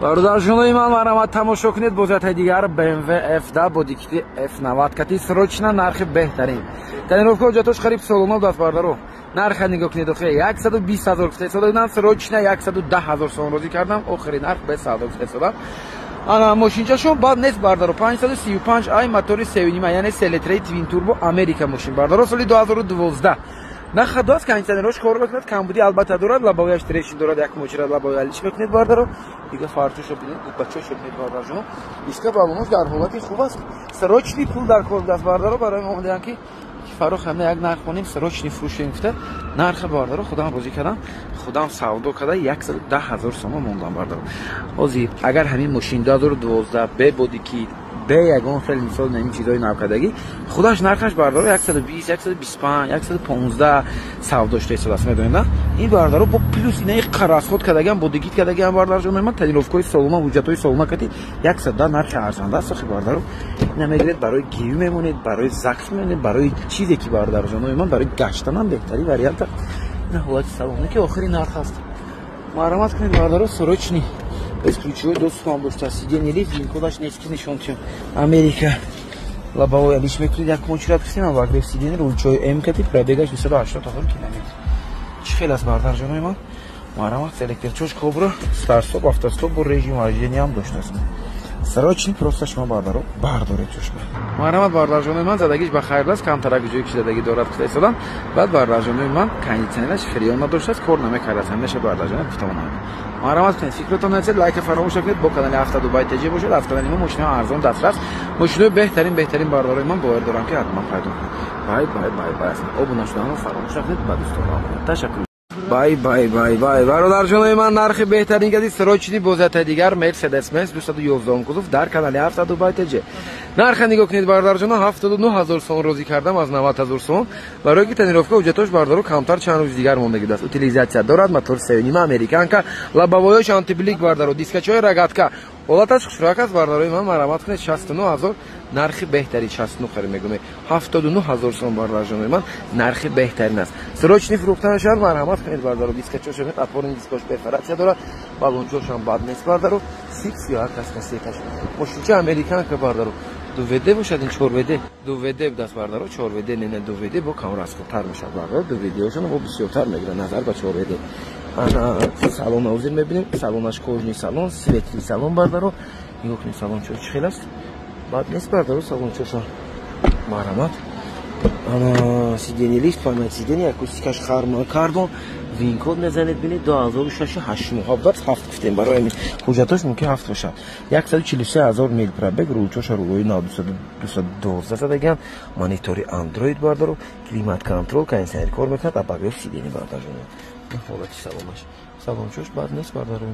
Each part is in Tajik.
Бародарҷонои ман, марҳамат, тамошо кунед бозиятҳои дигар BMW F10 бо дикити F90 кати срочно, нархи беҳтарин. Тонировка, ҳуҷҷатош қариб солона даст, бародаро. Нарха нигоҳ кунед, охе 120 ҳазор гуфта истода, срочно 110 ҳазор сомон розӣ кардам, охири нарх бе савдо гуфта истодам. Ана мошинчашон бад нест, бардаро, 535 ай, мотори 3,5, яъне 3 литраи twin turbo, Америка мошин, бардаро, соли 2012. Нарха аст, кондиционерош кор мекунад, камбудӣ албатта дорад, лобовой аш трещин дорад, як мочирад, лобовой алиш мекунед, бардаро. Дига фарчошо бинед, бачошо бинед, бардарҷон. Диска, балонош дар ҳолати хуб аст. Срочный пул дар кор аст, бардаро, барои мо омадаям ки Фаррух ҳама як нарх хонем, срочный фурӯшем гуфта, нарха, бардаро, худам розӣ кардам, худам савдо карда 110 ҳазор сомон мондам, бардаро. Ҳозир агар ҳамин мошин 2012 бе бодикит, бе ягон хел, мисол, ин чизои навкардагӣ, худаш нархаш, бардаро, 120, 125, 115 савдо шуда истодааст, медонед на? Ин, бардаро, бо плюс инаи расход кардагиам, бодикит кардагиам, бардарҷон, ман тонировка ҳои солона, ҳуҷҷатҳои солона кардӣ, 110 нархи арзанда аст. Охи, бардаро, ина мегиред, барои гирӣ мемонед, барои ЗАГС мемонед, барои чизе ки, бардарҷонои ман, барои гаштанам беҳтарин вариант аст. Ина ҳолати салоне ки охири нарх аст. Марҳамат кунед, бардаро, срочный, бесключевой доступ ҳам дошта, сиденье лифт, VIN-код аш нест ки нишон тиём. Америка, лобовой алиш мекунед, як мочират кунем, обогрев сиденье, рулчои М кати, пробег аш 280 ҳазор километр. Чӣ хел аст, бардарҷонои ман? Марҳамат, электричош кобра, старт-стоп, автостоп, бо режим вождения ҳам доштааст. Срочный просто шумо, бардаро, бардоред чошма. Марҳамат, бардарҷонои ман, задагиш ба хайр аст, камтарак ҷое ки задагӣ дорад гуфта истодам. Баъд, бардарҷонои ман, кондитсионераш фреон надоштааст, кор намекардааст, ҳамеша, бардарҷона, гуфтамонам. Марҳамат кунед, фикротон нависед, лайка фаромӯш накунед, бо канали Ҳафта Дубай ТЖ бошед. Ҳафтананима мошинаҳо арзон дастрас, мошинаҳои беҳтарин, беҳтарин, бародарои ман, бовар дорам ки ҳатман пайдо кунед. Бай, бай, бай, бай. Обуна шуданро фаромӯш накунед, ба дӯстон ташаккур. Бай, бай, бай, бай, бародарҷонои ман, нархи беҳтарин гади срочный бозиятаи дигар Мерседес Бенз 211 кузов дар канали Ҳафта Дубай ТЖ. Нарха нигоҳ кунед, бародарҷоно, 79 ҳазор сомон розӣ кардам аз 90 ҳазор сомон, барои ки тонировка, ҳуҷҷатош, бародаро, камтар чанд рӯзи дигар мондагӣ аст. Утилизация дорад, мотор 3,5, американка, лобовой ёш антиблик, бардаро, дискачои рогатка, ҳолаташ хушрак аст, бародарои ман. Марҳамат кунед, 69 ҳазор нархи беҳтарин, 69 хари мегӯме, 79 ҳазор сомон, бародарҷонои ман, нархи беҳтарин аст. Срочный фурӯхта мешавад, марҳамат кунед, бардаро. Дискачош, опорный дискош перфорация дорад, балончошам бад нест, бардаро, сип сиёҳак аст касеташ. Мошинча американка, бардаро, 2WD бошад, ин 4WD, 2WD даст, бардаро, 4WD, не, 2WD бо камрасхотар мешавад, бардаро, 2WD ошон бо бисёртар мегирад назар ба 4WD. Ана салон ҳозир мебинем, салонаш кожаный салон, светлый салон, бардаро, нигоҳ кунед, салончо чӣ хел аст, бад нест, бардаро, салончоша. Марҳамат, ана сиденье лифт, память сиденье, акустикаш Харман Кардон, VIN-код мезанед, бинед, 2006, 8 моҳ ҳафт гуфтем, барои ҳамин ҳуҷҷатош мумкин ҳафт бошад. 143 ҳазор мил пробег, рулчоша рулои нав 212 задагиам, монитори андроид, бардаро, климат контроль, кондиционер кор мекунад, обогрев сиденье, бардарҷон. Ҳолати салонаш, салончош бад нест, бардаро.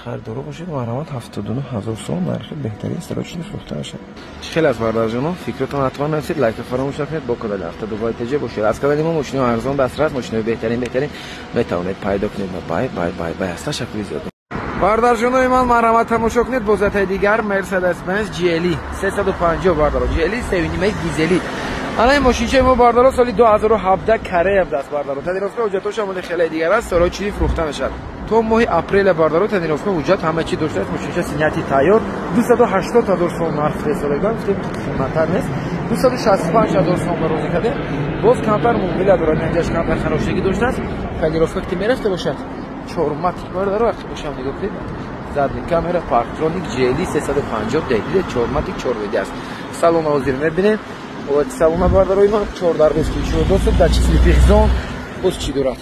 Харидоро бошед, марҳамат, 79 ҳазор сом нархи беҳтарин, срочный фурӯхта мешавад. Чӣ хел аст, бардарҷоно? Фикротон ҳатман нависед, лайка фаромӯш накунед, бо канали Ҳафта Дубай ТЖ бошед. Аз канали мо мошинаҳои арзон дастрас, мошинаҳои беҳтарин, беҳтарин метавонед пайдо кунед. Бай, бай, бай, бай аст. Ташаккури зиёд. Бардарҷонои ман, марҳамат, тамошо кунед бозиятаи дигар Мерседес Бенз GLE 350, бардаро, GLE 3,5 дизелӣ. Ана ин мошинчаи мо, бардаро, соли 2017, Корея даст, бардаро, тонировка, ҳуҷҷатош ҳамони хеле дигар аст, срочный фурӯхта мешавад то моҳи апреля, бардаро, тонировка, ҳуҷҷат ҳама чи доштааст. Мошинча снятый тайёр, 280 ҳазор сом нарх фиристодаган, гуфтем, қиматтар нест, 265 ҳазор сом розӣ кардем. Боз камтар муомила дорад, инҷаш камтар харошагӣ доштааст. Тонировка ки мерафта бошад, чорматик, бардаро, вақти бошам нигоҳ кунед, задний камера, парктроник, GLE 350 дедиде, чорматик, 4WD аст. Салон ҳозир мебинем, ҳолати салона, бардарои ман, чор дар бесключевой доступ, датчик слепых зон, боз чӣ дорад?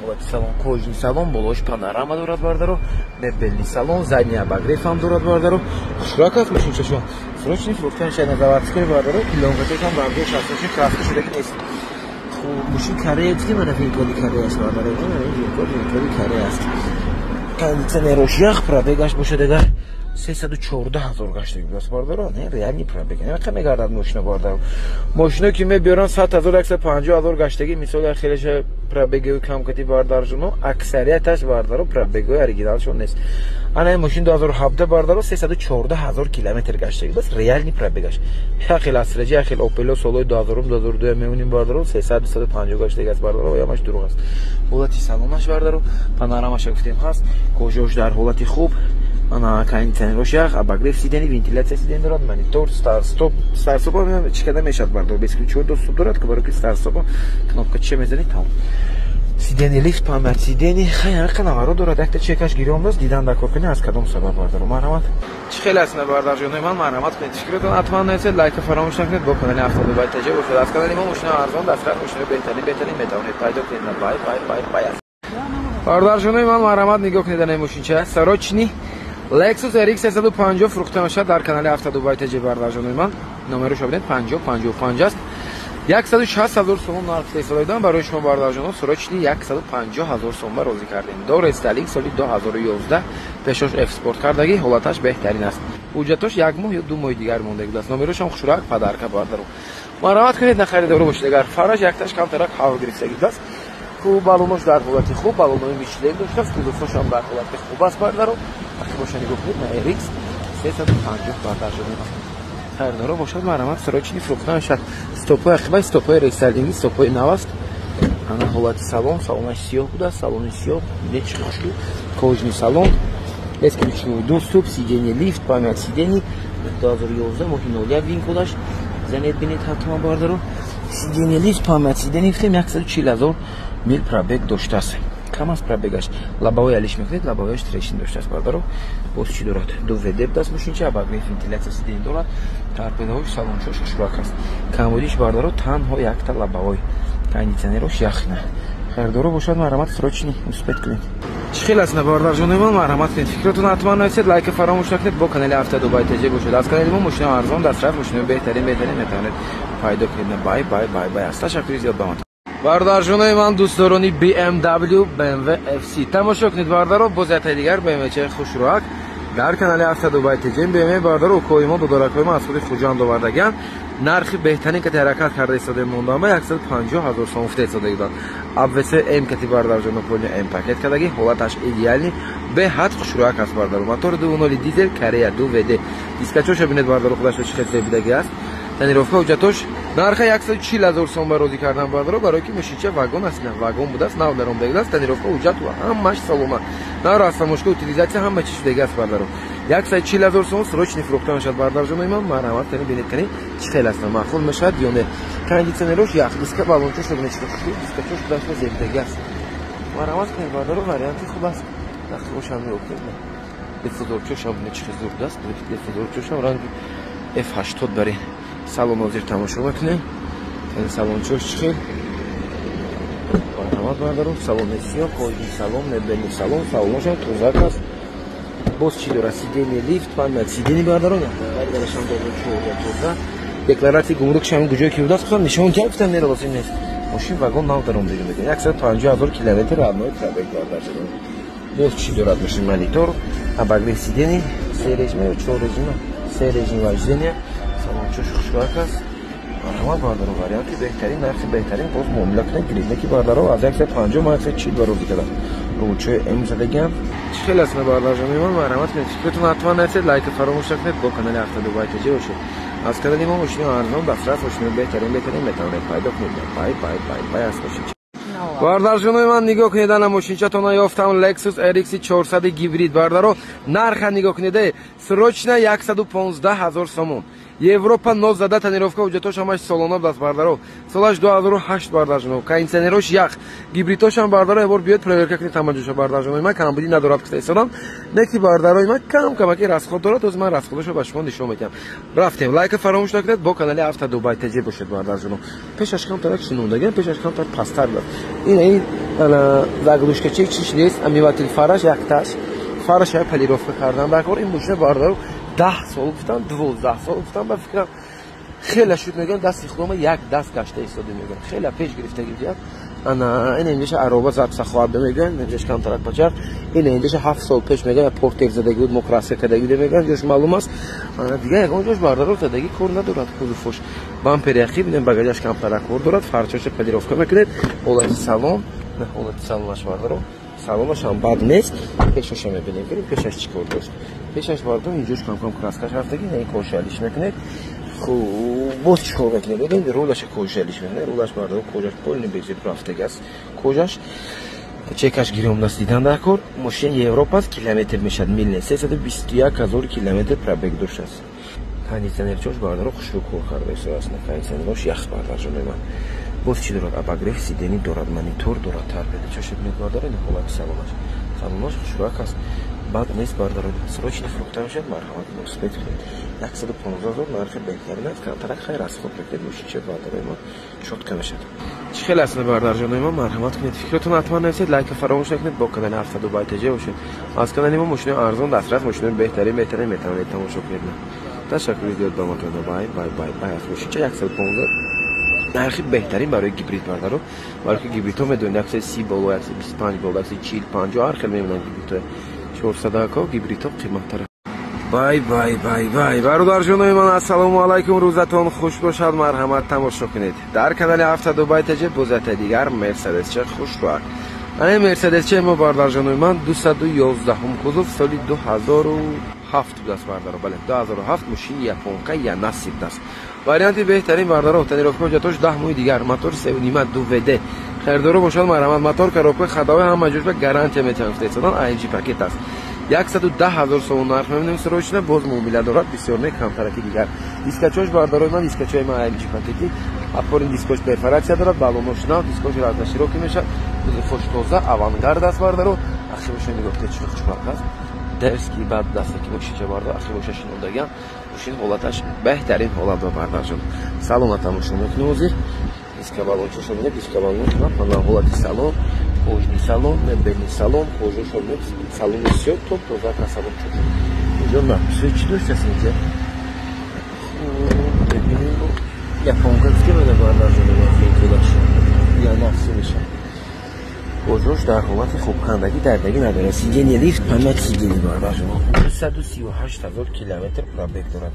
Ҳолати салон, кожаный салон, болош панорама дорад, бардаро, мебельный салон, задний обогрев ҳам дорад, бардаро, хушрак аст мошинчашон. Срочный фурӯхта мешавад на заводской, бардаро, плёнка чошам бардош аст, краска шуда ки нест. Хуб, мошин Корея гуфтем, ана VIN-код и Корея аст, бардаро, VIN-код, VIN-код и Корея аст. Кондиционерош ях, пробег аш бошад агар 314 000 гаштаги будааст, бародаро. Не, реальный пробег. Намеқа мегардад мошина, бародаро. Мошино ки мебиёран 100 000, 150 000 гаштагӣ, мисол, як хелеша пробегои камкати, бардаржуно, аксарияташ, бардаро, пробегои оригиналшон нест. Ана ин мошин 2017, бардаро, 314 000 километр гаштагӣ будааст, реальный пробегаш. Як хел Астраҷи, як хел Опело солҳои 2000, 2002 мемонем, бардаро, 300, 250 гаштагӣ аст, бардаро, ямаш дурӯғ аст. Ҳолати салонаш, бардаро, панорамаша гуфтем ҳаст, кожаош дар ҳолати хуб, ана кондиционерош ях, обогрев сидений, вентиляция сидений дорад, монитор, старт стоп. Старт стоп чӣ када мешавад, бардаро, бесключевой доступ дорад, ки барои ки старт стоп кнопка че мезанӣ, тамом. Сиденье лифт, память сидений, хай, ҳамиқа наваро дорад. Якта чекаш гирём даст, дидан дар кор кунӣ аз кадом сабаб, бардаро. Марҳамат, чӣ хеле аст, бардарҷонои ман, марҳамат кунед, фикротон ҳатман нависед, лайка фаромӯш накунед, бо канали Автодубай ТЖ бошед. Аз канали мо мошина арзон, дастрас, мошинаи беҳтарин, беҳтарин метавонед пайдо кунед. Бай, бай, бай, бай. Бардарҷонои ман, марҳамат, нигоҳ кунед, ана мошинча срочный Lexus RX 350 фурӯхта мешавад дар канали Автодубай ТЖ, бардарҷонои ман. Номерош бинед, 50 55 аст. 160 000 сомон нарх истифода барои шумо, бардарҷонон, срочный 150 000 сомон розӣ кардем. До рестайлинг, соли 2011, пешош F Sport кардагӣ, ҳолаташ беҳтарин аст. Ҳуҷҷатош як моҳ ё 2 моҳи дигар мондаги будааст. Номерошам хушрак подарка, бардаро. Марҳамат кунед, на харидоро бошед. Агар фараш якташ камтарак ҳаво гирифтагӣ будааст. Хуб, балонош дар ҳолати хуб, балонои Мишлен доштааст, кузовҳошам дар ҳолати хуб аст, бардаро. Боша, нигоҳ кунед, на RX 350, бардарҷони ман. Харидоро бошад, марҳамат, срочный фурӯхта мешавад. Стопои ақибай, стопои рестайлинги, стопои нав аст. Ана ҳолати салон, салонаш сиёҳ будааст, салони сиёҳ, нечи хушрӯ, кожаный салон, бесключевой доступ, сиденье лифт, память сидений, 2011 моҳи 01 вин-кодаш. Занед, бинед ҳатман, бардаро. Сиденье лифт, память сидений гуфтем, 140 000 мил пробег доштааст. Кам аст пробегаш. Лобовой алиш мекунед, лобовояш трещин доштааст, бардаро. Боз чӣ дорад? Ду ВД будааст мошинча, обогрев, вентиляция сидений дорад, торпедаҳош, салончош хушрак аст. Камбудиш, бардаро, танҳо якта лобовой. Кондиционерош яхна. Харидоро бошад, марҳамат, срочный успеть кунед. Чӣ хел аст, бардарҷонои ман, марҳамат кунед, фикротон ҳатман нависед, лайка фаромӯш накунед, бо канали Автодубай ТЖ бошед. Аз канали мо мошина арзон, дастрас, мошинаи беҳтарин, беҳтарин метавонед пайдо кунед. Бай, бай, бай, бай аст. Ташаккури зиёд ба ман. Бародарҷонои ман, дӯстдорони BMW, BMW FC, тамошо кунед, бардаро, боз яктаи дигар BMW хушрӯак дар канали Автодубай ТЖ. BMW, бардаро, укои мо, додаракҳои мо аз худи Хуҷанд овардагианд. Нархи беҳтарин кати ҳаракат карда истодаи мондаама, 150 000 сом гуфта истодаги буданд. АБВС М кати, бардарҷоно, полный М пакет кардагӣ, ҳолаташ идеальный, беҳад хушрӯак аст, бардаро. Мотори 2.0 дизел, Корея, 2 ВД. Дискачоша бинед, бардаро, худашро чӣ хел зебидагӣ аст. Тонировка, ҳуҷҷатош. Нарха 140 000 сом ба розӣ кардан, бардаро, барои ки мошинча вагон аст, на вагон будааст, нав даромдаги аст. Тонировка, ҳуҷҷат ҳамаш салома, нар растаможка, утилизация, ҳама чи шудаги аст, бардаро. 140 000 сом срочный фурӯхта мешавад, бардарҷонои ман. Марҳамат кунед, бинед, кани чӣ хел аст, маъқул мешавад ё не. Кондиционерош ях, диска, балончош бинед, чӣ хушрӯ, дискачош худашро зебидаги аст. Марҳамат кунед, бардаро, варианти хуб аст. Нақлошам нигоҳ кунед, диффузорчошам бинед, чӣ хел зур будааст, диффузорчошам ранги F80 барин. Салон ҳозир тамошо мекунем, салончош чӣ хел. Марҳамат, бардаро, салони сиёҳ, кожаный салон, мебельный салон, салоношам тозак аст. Боз чӣ дорад? Сиденье лифт, память сидений, бардаро, дарашам тоза. Декларатсияи гумрукшам куҷое ки будааст, хусусан нишон тиҳам, гуфтам, нера лозим нест. Мошин вагон, нав даромдагӣ мекунад, 150 000 километр родной пробег, бардарҷонон. Боз чӣ дорад мошин? Монитор, обогрев сидений, се режима ё чор режима, се режим вождения, салончош хушрак аст. Марҳамат, бардаро, варианти беҳтарин, нархи беҳтарин, боз муомила кунед, гиред. Ки бардаро, аз 150 ма 140 ба розӣ кардам. Ручои М задагиам. Чӣ хел аст, бардарҷонои ман, марҳамат кунед, фикротон ҳатман нависед, лайка фаромӯш накунед, бо канали Автодубай ТЖ бошед. Аз канали мо мошини арзон, дастрас, мошини беҳтарин, беҳтарин метавонед пайдо кунед. Бай, бай, бай, бай аст мошин. Бардарҷонои ман, нигоҳ кунед, ана мошинчатона ёфтам, Lexus RX 400 гибрид, бардаро. Нарха нигоҳ кунед, срочно 115 000 сомон. Европа ноз зада, тонировка, ҳуҷҷатош ҳамаш солона будааст, бардаро. Солаш 2008, бардарҷоно. Кондиционерош ях. Гибридошам, бардаро, ебор биёд проверка кунед ҳамаҷоша, бардарҷонои ман, камбудӣ надорад гуфта истодам. Не ки, бардарои ман, кам камаки расход дорад, оз ман расходошо ба шумо нишон медиҳам. Рафтем, лайка фаромӯш накунед, бо канали Автодубай ТЖ бошед, бардарҷоно. Пешаш камтарак шинондагиам, пешаш камтар пасттар будааст. Ин заглушкачи чиш нест, омыватель фараш якташ. Фараш я полировка кардан дар кор. Ин мошина, бардаро, 10 сол гуфтам, 12 сол гуфтам, ба фикрам хеле шуд, мегӯям, дасти худома як даст гашта истода, мегӯям, хеле пеш гирифтагӣ будиям. Ана ин инҷаша ароба зад саховат мегӯянд, инҷаш камтарак пачақ. Ин инҷаша 7 сол пеш мегӯянд, портер задагӣ буд, мо краска кардагӣ мегӯянд, ҷош маълум аст. Ана дигар ягон ҷош бардаро задагӣ кор надорад кузовош. Бампер яхи бинем, багажаш камтарак кор дорад, фарчаша полировка мекунед. Ҳолати салон, на ҳолати салонаш бардаро. Салонаш ҳам бад нест. Пешаша мебинем, пешаш чӣ кор дошт. Пешаш бардаро инҷош кам-кам краскаш рафтагӣ, ин кошалиш мекунед. Хуб, боз чӣ кор мекунед? Бибинед, рулаша кожалиш мекунед. Рулаш бардаро кожаш полный безеб рафтагӣ аст. Кожаш чекаш гирём даст дидан дар кор. Мошин Европа аст, километр мешад мил 321 ҳазор километр пробег доштааст. Кондиционерчош бардаро хушрӯ кор карда истодааст. Кондиционерош ях бардарҷони ман. Боз чӣ дорад? Обогрев сидений дорад, монитор дорад, торпедачош бинед бардаро, ин ҳолати салонаш. Салонаш хушрӯак аст. Бад нест бардаро. Срочно фурӯхта мешавад, марҳамат муносибат кунед. 115 ҳазор нархи беҳтарин аст. Камтарак хайр аз худ мекунед, мошинча бардарои ман чётко мешавад. Чӣ хел аст бардарҷонои ман, марҳамат кунед. Фикротон ҳатман нависед, лайка фаромӯш накунед, бо канали 7 Дубай ТЖ бошед. Аз канали мо мошинои арзон, дастрас, мошинои беҳтарин, беҳтарин метавонед тамошо кунед. Ташаккури зиёд ба матон. Бай бай бай бай. Аз мошинча 115 нархи беҳтарин барои гибрид бардаро. Барои ки гибридҳо медонед 130 боло, 125 боло, 140, 50 ҳар хел мемонанд гибридҳо. 400 ка гибридҳо қиматтар. Бай бай бай бай. Бародарҷонои ман, ассалому алайкум, рӯзатон хуш бошад, марҳамат тамошо кунед. Дар канали 7 Дубай ТЖ бозата дигар Мерседесча хушбахт. Ана Мерседесча мо бародарҷонои ман 211 кузов соли 2007 будааст бардаро. Бале, 2007 мошини японка Янасиб аст. Варианти беҳтарин бардаро, тонировка ҳуҷҷатош 10 моҳи дигар, мотор 3.5 2WD. Харидоро бошад марҳамат, мотор, коробка, ходовой ҳама ҷош ба гарантия метавонад фиристодан, AMG пакет аст. 110 ҳазор сомон нарх мебинем срочно, боз муомила дорад, бисёр не, камтараки дигар. Дискачош бардарои ман, дискачои ман AMG пакети, опорный дискош перфорация дорад, балонош нав, дискош разноширокий мешавад, кузовош тоза, авангард аст бардаро. Ахибоша нигоҳ кунед, чӣ хушбахт аст. Дерски бад дастаки мошинча бардар, ахибоша шинондагиам. Мошин ҳолаташ беҳтарин ҳолат ба бардарҷон. Салона тамошо мекунем ҳозир. Диска балончаша бинед, диска балон на ҳолати салон, кожный салон, мебельный салон, кожаша бинед, салони всё топ тоза ка салон чуд. Инҷо надписҳои чӣ доштааст инҷа? Хуб, бибинем. Японка гуфтем ана бардарҷон, винтодаш. Я нафси мешавад. Кожош дар ҳолати хуб, кандагӣ дардагӣ надорад. Сиденье лифт, память сиденье бардарҷон. 238 ҳазор километр пробег дорад.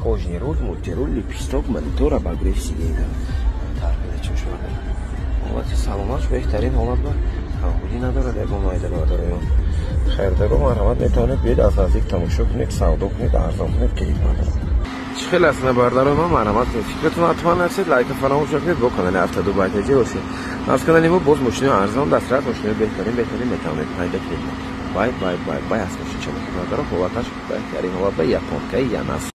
Кожный руль, мультируль, лепесток, монитор, обогрев сиденье дорад. Торпедачош бардар. Ҳолати салонаш беҳтарин ҳолат ба камбудӣ надорад, ягон майда бардароён. Харидоро марҳамат метавонед биёед аз наздик тамошо кунед, савдо кунед, арзон кунед, клиент бардарон. Чӣ хел аст бардарои ман, марҳамат кунед. Фикратон ҳатман нависед, лайка фаромӯш накунед, бо канали 7 Дубай ТЖ бошед. Аз канали мо боз мошинои арзон, дастрас, мошинои беҳтарин, беҳтарин метавонед пайдо кунед. Бай бай бай бай. Аз мошинча бардаро, ҳолаташ беҳтарин ҳолат ба японкаи Янас.